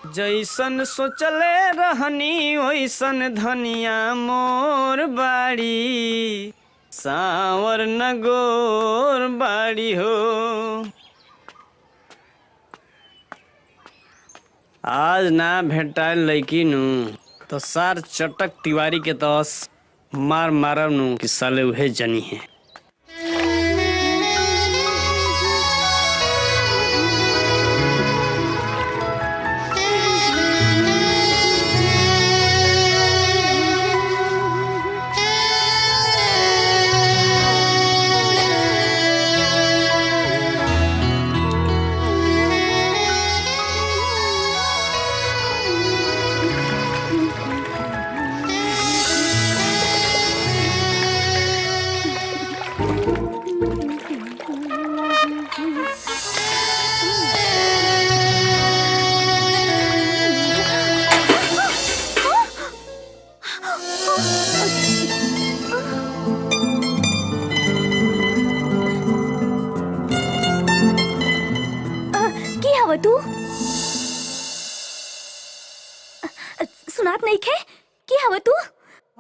जैसन सोचले रहनी ओइसन धनिया मोर बाड़ी, सांवर न गोर बाड़ी हो। आज ना भेटाइल लैकी नु तो सार चटक तिवारी के तस मार मारब नु कि साले उहे जनी है। की हव तू? सुनात नहीं खे? की हव तू?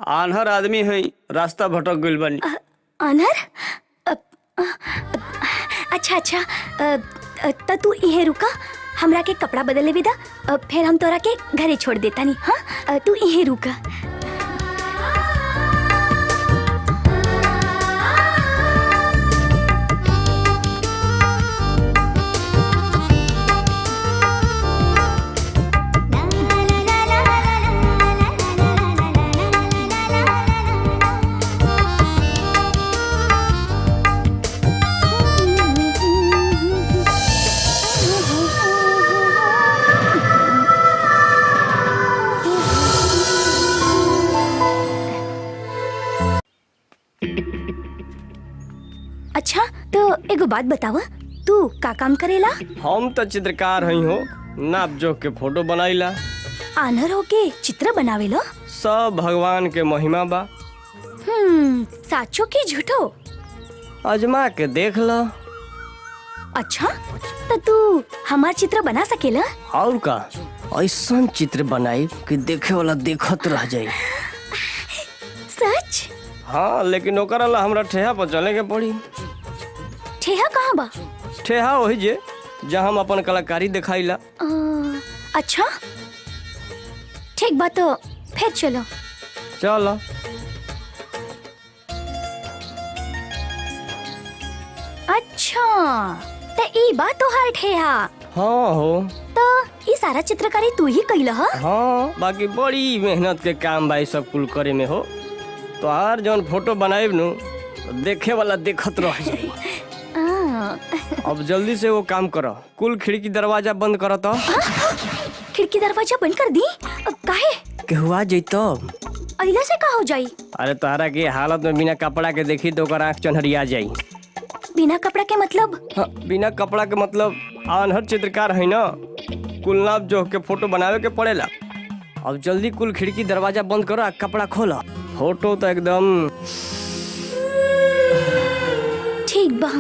आन्हर आदमी है, रास्ता भटक गइल बानी। आन्हर? अच्छा अच्छा, त तू इहे रुका, हमरा के कपड़ा बदले विदा, फिर हम तोरा के घरे छोड़ देता नी। हाँ, तू इहे रुका। अच्छा तो एगो बात बतावा, तू का काम करेला? हम तो चित्रकार हई हो, नाप जोख के फोटो बनाईला। आन्हर होके चित्र बनावेला? सब भगवान के महिमा बा। साचो की झूठो? अजमा के देख ल। अच्छा तो तू हमार चित्र बना सकेला? और का, ऐसा चित्र बनाई कि देखे वाला देखत रह जाई। सच? हाँ, लेकिन ओकरा ला हमरा ठेहा पर चले के पड़ी। ठेहा कहाँ बा? ठेहा वही जे जहाँ हम अपन कलाकारी दिखाईला। अच्छा ठीक बा, तो फिर चलो। चलो। अच्छा तो ई बा तोहार ठेहा? हाँ हो। तो ई सारा चित्रकारी तू ही कैला? हाँ, बाकी बड़ी मेहनत के काम बा सब कुल करे में हो। तोहार जौन फोटो बनाइब नु तो देखे वाला देखत रह जाई। अब जल्दी से वो काम करो, कुल खिड़की दरवाजा बंद करो। तो खिड़की दरवाजा बंद कर दी? काहे? केहुआ जाई तो अइला से का हो जाई? अरे तोहरा के हालत में बिना कपड़ा के देखी तो ओकर आंख चन्हरिया जाई। बिना कपड़ा के मतलब? हाँ, बिना कपड़ा के मतलब आन्हर चित्रकार है ना, कुल नाप जोख के फोटो बनावे के पड़ेला। अब जल्दी कुल खिड़की दरवाजा बंद करो आ कपड़ा खोलो, फोटो तो एकदम ठीक बा।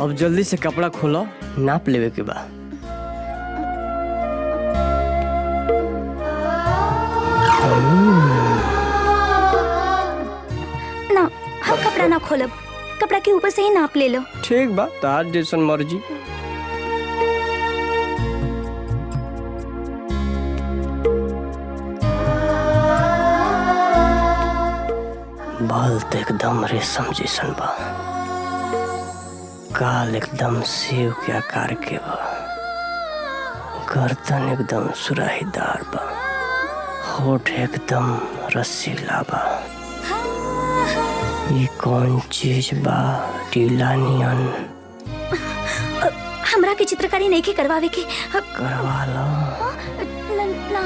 अब जल्दी से कपड़ा खोलो, नाप लेवे के बा। ना, हम कपड़ा ना खोलब, कपड़ा के ऊपर से ही नाप ले लो। ठीक बा, तार जैसन मर्जी। बाल तो एकदम रेशम जैसन बा, काल एकदम सेव के आकार के बा, गर्दन एकदम सुराहीदार बा, होठ एकदम रसीला बा। ये कौन चीज बा टीला नियन? हमरा के चित्रकारी नहीं के करवावे के। करवा लो। ना, ना।